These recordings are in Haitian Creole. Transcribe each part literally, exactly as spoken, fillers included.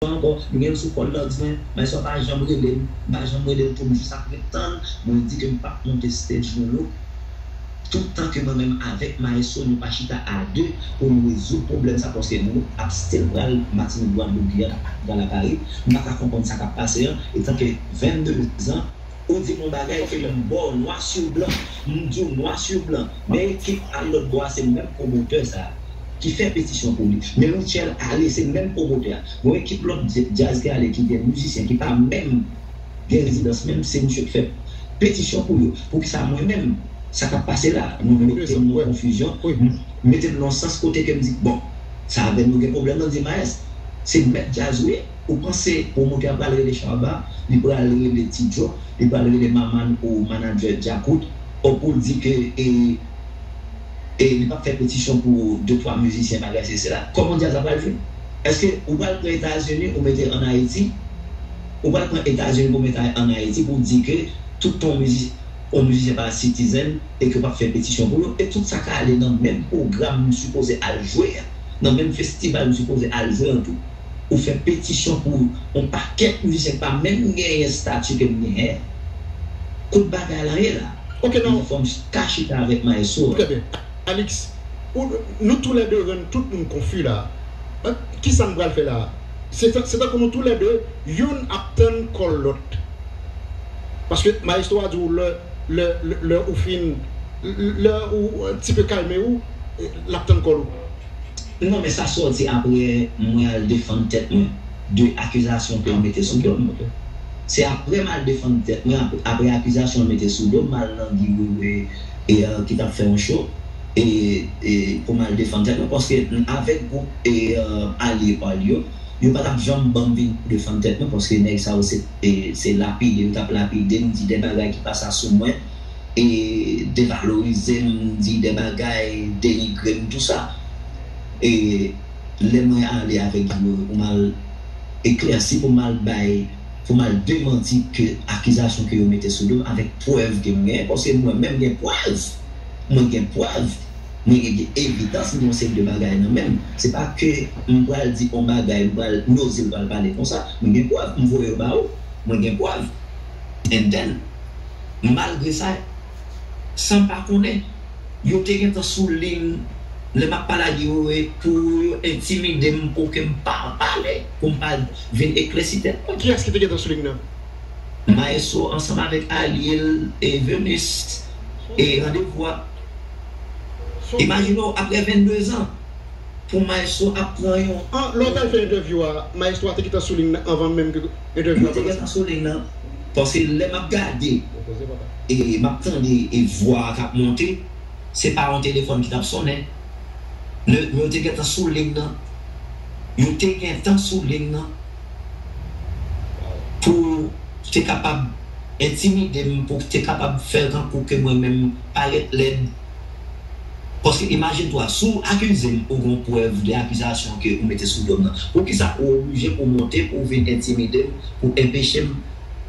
ankò, m gen l sou kòl nan di mwen, Maestro pa janm rele m, m pa janm rele l tou, m jis ap ret tann, mwen di ke m p ap monte stage nou lou. Toutan ke mwen menm avèk Maestro nou pa chita a de pou n rezoud pwoblèm sa, paske nou ap still pral Matinik, Gwadloup, Giyàn, ak pral a Paris, m pa ka konprann sa k ap pase an, etan ke vennde zan, ou di m yon bagay ke m ba w nwa sou blan, m di w nwa sou blan, men ekip a lòt bò a se menm pwomotè sa a ki fè petisyon pou li. Men Rutshelle ale, se menm pwomotè a. Yon ekip lòt djaz ki ale, ki gen mizisyen ki pa menm gen rezidans menm, se misye k fè petisyon pou yo. Poukisa mwen menm, sa k ap pase la, nou mete m nan konfizyon, mete m nan sans kote ke m di, bon, sa avè nou gen pwoblèm nan di Maes, se mèt djaz wi. Ou panse pwomotè a pral rele Shabba, li pral rele Ti Djo, li pral rele Maman ou manadjè Djakout, o pou l di ke e, e li p ap fè petisyon pou de twa mizisyen bagay se sela. Kòman djaz la pral jwe? Èske ou pral pran Etazini ou mete ann Ayiti? Ou pral pran Etazini pou mete ann Ayiti pou di ke tout ton mizi, yon mizisyen pa citizen e ke w ap fè petisyon pou yo? E tout sa ka ale nan menm pwogram m sipoze al jwe a, nan menm festival m sipoze al jwe an tou. Ou fè petisyon pou yon pakèt mizisyen ki pa menm genyen estati ke m genyen. Kot bagay la ye la? Ok, non. Fò m ka chita avèk Maestro. Trè byen. Alix, ou, nou toulède rann tout moun konfi la. Kisa n pral fè la? Se tankou nou toulède, youn ap tann kòl lòt. Paske Maestro a di w lè, lè, lè, lè ou fin, lè ou un petit peu kalme ou, l ap tann kòl ou. Non, men sa sòti apre mwen al defann tèt mwen de akizasyon ke yo mete sou do m. Se apre m al defann tèt mwen, ap- apre akizasyon yo mete sou do m, m al nan Guy Wewe e, e, ki t ap fè yon show e, e pou m al defann tèt mwen, paske avèk gwoup e, e, alye pa l yo, yo pa t ap janm ban m vin defann tèt mwen, paske nèg sa yo se, e, se lapide yo t ap lapide m, di de bagay ki pa sa sou mwen, e devalorize m, di de bagay, denigre m, tou sa. E lè mwen ale avèk Guy Wewe pou m al eklèsi, pou m al bay, pou m al demanti ke akizasyon ke yo mete sou do m avèk prèv ke m genyen, paske mwen menm gen prèv. Mwen gen prèv. Mwen gen evidans, mwen gen yon seri de bagay nan men m. Se pa ke m pral di yon bagay, m pral Nozil pral pale konsa. Mwen gen prèv, m voye yo ba ou. Mwen gen prèv. And then, malgre sa, san m pa konnen, yo te gentan sou liy lè m ap pale a Guy Wewe pou yo entimide m, pou ke m pa pale, pou m pa vin eklèsi tèt mwen. Kiyès ki te gentan sou liy nan? Maestro ansanm avèk alye l e Venus e randevou a. Imajine w, apre vennde zan, pou Maestro ap pran yon. An, lè w t al fè entèvyou a, Maestro a te gentan sou liy nan anvan menm ke entèvyou a kòmanse? Li te gentan sou liy nan. Paske lè m ap gade, e m ap tande e vwa a k ap monte, se pa yon telefòn ki t ap sonnen. Yo te gentan sou liy nan. Yo te gentan sou liy nan. Pou te kapab entimide m, pou te kapab fè tankou ke mwen menm parèt lèd. Paske imajine twa, si w akize m, ou gen yon prèv de akizasyon ke ou mete sou do m nan, poukisa ou oblije pou w monte, pou w vin entimide m, pou enpeche m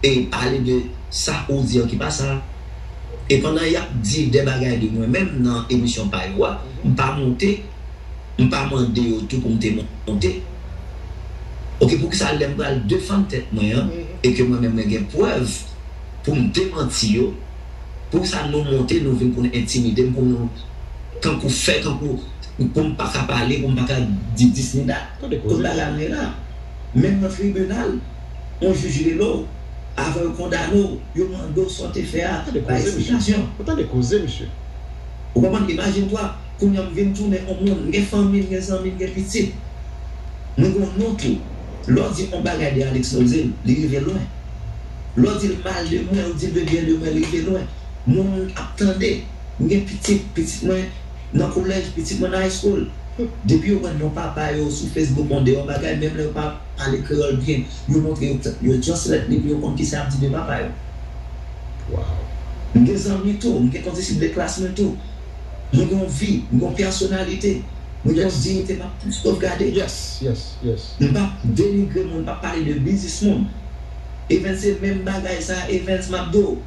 e pale de sa ou di an ki pa sa? E pandan y ap di de bagay de mwen menm nan emisyon pa yo a, m pa monte, m pa mande yo tou pou m te monte. Ok, poukisa lè m pral defann tèt mwen an, e ke mwen menm mwen gen prèv pou m demanti yo, poukisa nou monte, nou vin pou n entimide m, pou nou tankou fè, tankou pou m pa ka pale, pou m pa ka di dis ni dat? Kot bagay nou ye la? Menm nan tribinal, yon jij rele w, avan yo kondane w, yo mande w sa w te fè a, bay eksplikasyon. Ou tande koze, mesye. Ou konprann? Imajine twa, kounye a m vin tounen yon moun, m gen fanmi, m gen zanmi, m gen pitit. Mwen gen yon non tou. Lè w di yon bagay de Alex Nozil, li rive lwen. Lè w di l mal de mwen, ou di l de byen de mwen, li rive lwen. Moun ap tande. M gen pitit, pitit mwen nan kolèj, pitit mwen nan high school. Depi yo wè non papa yo sou Facebook, yon deyò bagay, menm lè yo pa pale kreyòl byen, yo montre yo, yo translate li pou yo konn kisa y ap di de papa yo. M gen zanmi tou, m gen kondisip de klas mwen tou. Mwen gen yon vi, mwen gen yon pèsonalite, mwen gen yon diyite m ap sovgade. Mwen p ap denigre moun, m p ap pale de biznis moun. Evens, se menm bagay sa, Evens, m ap di w.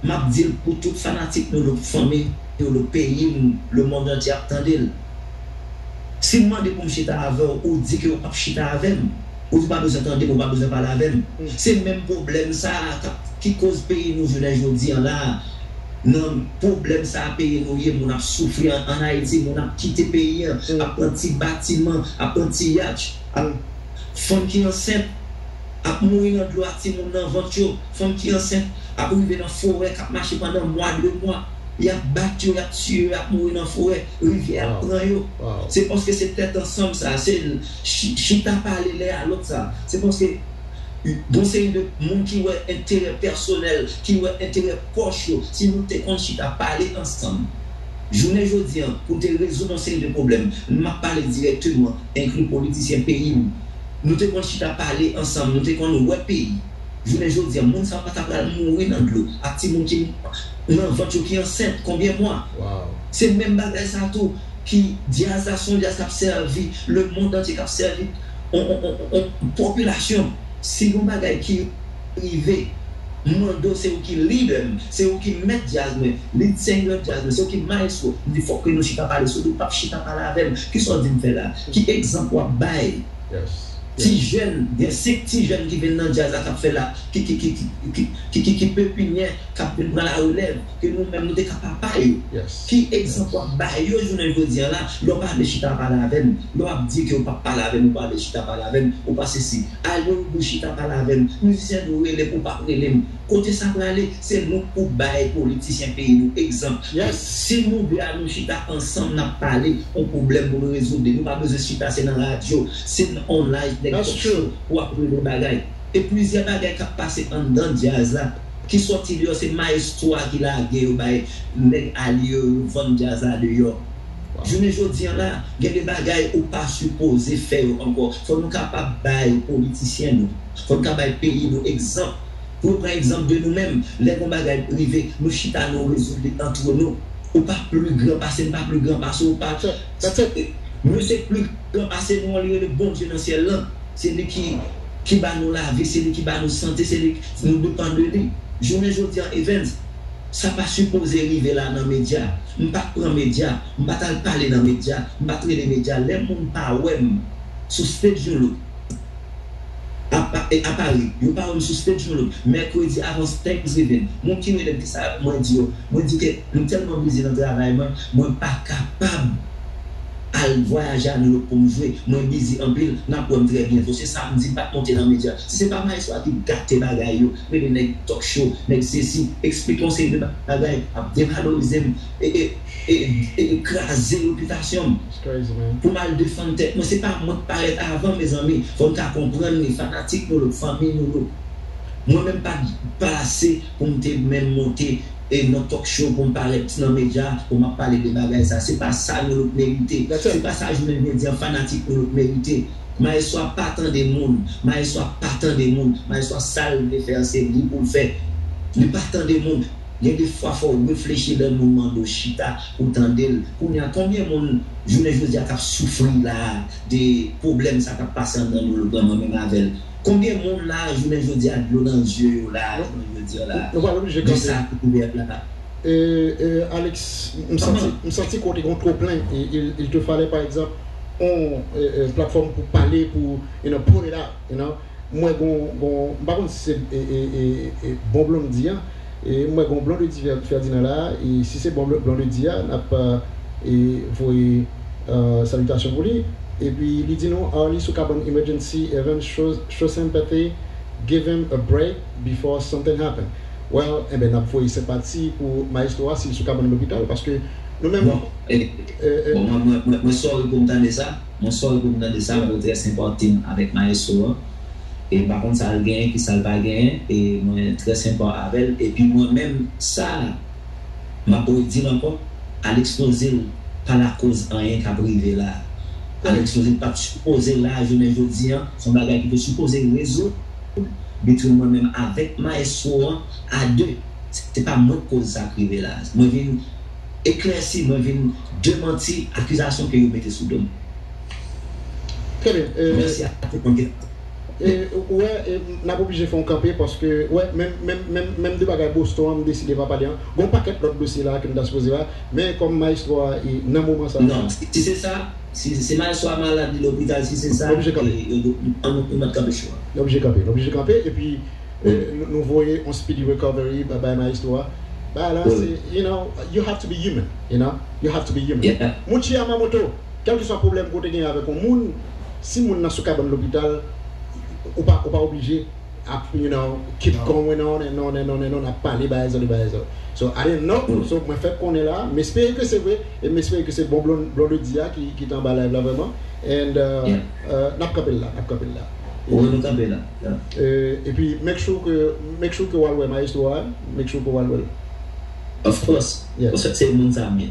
M ap di l pou tout fanatik nou, le fanmi nou, le peyi m, le mond antye ap tande l. Si m mande pou m chita avè w, ou di ke w p ap chita avè m. Ou di w pa bezwen tande m, ou pa bezwen pale avè m. Se menm pwoblèm sa a k ap, ki koz peyi nou jounen jodi an la a. Nan pwoblèm sa a peyi nou ye, moun ap soufri an, an Ayiti, moun ap kite peyi an, ap pran ti batiman, ap pran ti yatch, ap, fanm ki ansent ap mouri nan dlo ak timoun nan vant yo, fanm ki ansent ap rive nan forè k ap mache pandan mwa, de mwa, y ap bat yo, y ap tiye yo, y ap mouri nan forè, rivyè ap pran yo. Se paske se tèt ansanm sa, se chi- chita pale lè a lòt sa. Se paske gon seri de moun ki wè enterè pèsonèl, ki wè enterè pòch yo, si nou te konn chita pale ansanm, jounen jodi an, pou te rezoud yon seri de pwoblèm, m ap pale dirèkteman, enkli politisyen peyi m, nou te konn chita pale ansanm, nou te konn wè peyi. Jounen jodi an, moun sa yo pa ta pral mouri nan dlo ak timoun ki nan vant yo ki ansent, konbyen mwa? Se menm bagay sa tou ki djaz la, se yon djaz k ap sèvi lemonn antye, k ap sèvi on, on, on, on popilasyon. Si gon bagay ki rive, m mande w, se ou ki lidè m, se ou ki mèt djaz mwen, lead singer djaz mwen, se ou ki maestro, m di fòk ke nou chita pale sou li, ou p ap chita pale avè m. Kisa w di m fè la? Ki egzanp w ap bay? Ti jèn, gen senk ti jèn ki vin nan djaz la k ap fè la, ki, ki, ki, ki, ki, ki, ki, ki pepinyè, k ap vin pran larelèv, ke nou menm nou te ka papa yo. Ki egzanp w ap bay yo jounen jodi an la, lè w pa vle chita pale avè m, lè w ap di ke w p ap pale avè m, ou pa vle chita pale avè m, ou pa sesi. Ale w di w chita pale avè m, mizisyen di w rele m, ou p ap rele m. Kote sa prale? Se nou k pou bay politisyen peyi nou egzanp. Si nou de a nou chita ansanm, n ap pale, yon pwoblèm pou nou rezoud li. Nou pa bezwen chita, se nan radyo, se nan online, nèg talk show pou w ap regle bagay. E plizyè bagay k ap pase anndan djaz la, ki sòti deyò, se maestro a ki lage yo bay nèg alye yo, yo vann djaz la deyò. Jounen jodi an la, gen de bagay ou pa sipoze fè yo ankò. Fò nou kapab bay politisyen nou, fò nou ka bay peyi nou egzanp. Pou nou pran egzanp de nou menm, lè gon bagay rive, nou chita, nou rezoud li antre nou. Ou pa pli gran pase m, m pa pli gran pase w, ou pa. Nou se pli gran pase nou an, li rele Bondye nan syèl lan. Se li ki, ki ba nou lavi, se li ki ba nou sante, se li, nou depann de li. Jounen jodi an, Evens, sa pa sipoze rive la nan medya. M pa t pran medya, m pa t al pale nan medya, m pa t rele medya. Lè moun pa wè m sou stage yon lòt, apa, e, apa, yo pa wè m sou stage yon lòt. Mèkredi avan Thanksgiving, moun ki rele m, kisa mwen di yo? Mwen di ke m tèlman bizi nan travay mwen, mwen pa kapab al vwayaje a New York pou m jwe. Mwen bizi anpil, n ap wè m trè byento. Se sa m di, m pa t monte nan medya. Si se pa maestro a ki gate bagay yo, rele nèg talk show, nèg sesi, eksplike yon seri de bagay, ap devalorize m, e, e, e, e kraze repitasyon m. Pou m al defann tèt mwen, se pa mwen k parèt avan, mezanmi. Fò n ka konprann li, fanatik nou lòt, fanmi nou lòt. Mwen menm pa t plase pou m te menm monte e nan talk show pou m parèt nan medya pou m ap pale de bagay sa. Se pa sa nou lòt merite. Se pa sa jounen jodi an fanatik nou lòt merite. Maestro a pa tande moun. Maestro a pa tande moun. Maestro a sa l vle fè an se li pou l fè. Li pa tande moun. Gen de fwa fò w reflechi lè moun mande w chita pou w tande l. Kounye a, konbyen moun jounen jodi a k ap soufri la a de pwoblèm sa k ap pase anndan nou lòt lan, mwen menm avè l? Konbyen moun la, jounen jodi a, dlo nan zye yo la, jounen jodi a la, de sa ki kouvè la? E, e, Alex, m santi, m santi kote gon twoplen, e, il, il te fallait, par exemple, on, e, e, platform pou pale, pou, you know, put it out, you know. Mwen gon, gon, m pa konn si se, e, e, e, e, bon Blondy an, e, mwen gon Blondy Fer-, Ferdinand la, e si se bon Bl-, Blondy an, n ap, e, voye, e, salitasyon pou li. Epi li di nou, Arly sou kabann emergency, Evans, show, show sympathy, give him a break before something happen. Well, enben, n ap voye senpati pou maestro a si l sou kabann lopital, paske nou menm. Bon, e, e, e, bon, mwen, mwen, mwen, mwen sorry pou m tande sa. Mwen sorry pou m tande sa, mwen trè senpati m avèk maestro an. E m pa konn sa l genyen, ki sa l pa genyen, e mwen trè senpa avè l. Epi mwen menm, sa, m ap redi l ankò, Alex Nozil pa lakoz anyen k ap rive la. Alex Nozil pa t sipoze la jounen jodi an, se yon bagay ki te sipoze rezoud between mwen menm avèk maestro an, a de. Se pa mwen k koz sa k rive la. Mwen vin eklèsi, mwen vin demanti akizasyon ke yo mete sou do m. Trè byen. E, mèsi a tout moun ki. E, ou wè, e, n ap oblije fè yon kanpe paske, wè, menm, menm, menm, menm de bagay Boston an, m deside pa pale an. Gon pakèt lòt dosye la ke m ta sipoze la, men kòm maestro a, e, nan moman sa. Non, si, si se sa, Si se maestro a malad, li lopital, si se sa, Oblije kanpe. e, yo, yo, yo, yo mèt kanpe cho a. Nou oblije kanpe, nou oblije kanpe, epi eh, nou, nou voye yon speedy recovery ba- bay maestro a. Bagay la, Wi. Se, you know, you have to be human, you know, you have to be human. Yeah. Mouche Yamamoto, kèlkeswa pwoblèm ke w te genyen avèk yon moun, si moun nan sou kabann lopital, ou pa, ou pa oblije ap, you know, keep going on and on and on and on, ap pale bagay sa, de bagay sa. So, I didn't know, Mm. So, mwen fèk konnen la, m espere ke se vre, e m espere ke se bon Blon- Blondedy a ki, ki te anba live la vrèman. And, uh, Yeah. uh, n ap kanpe l la, n ap kanpe l la. Wi, nou kanpe la. Yeah. Eh, epi, make sure ke, make sure ke w al wè maestro a, make sure ke w al wè l. Of course. Yeah. Paske se moun sa m ye.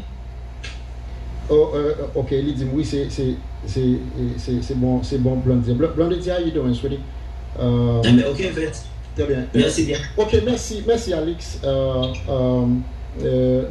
Oh, uh, ok, li di m, wi, se, se, se, se, se bon, se bon Blondedy. Bl- Blondedy, how you doing, sweetie? Uh, Enben, ok, Vet. Très bien. Mèsi byen. Ok, mèsi, mèsi, Alex. Uh, um, uh,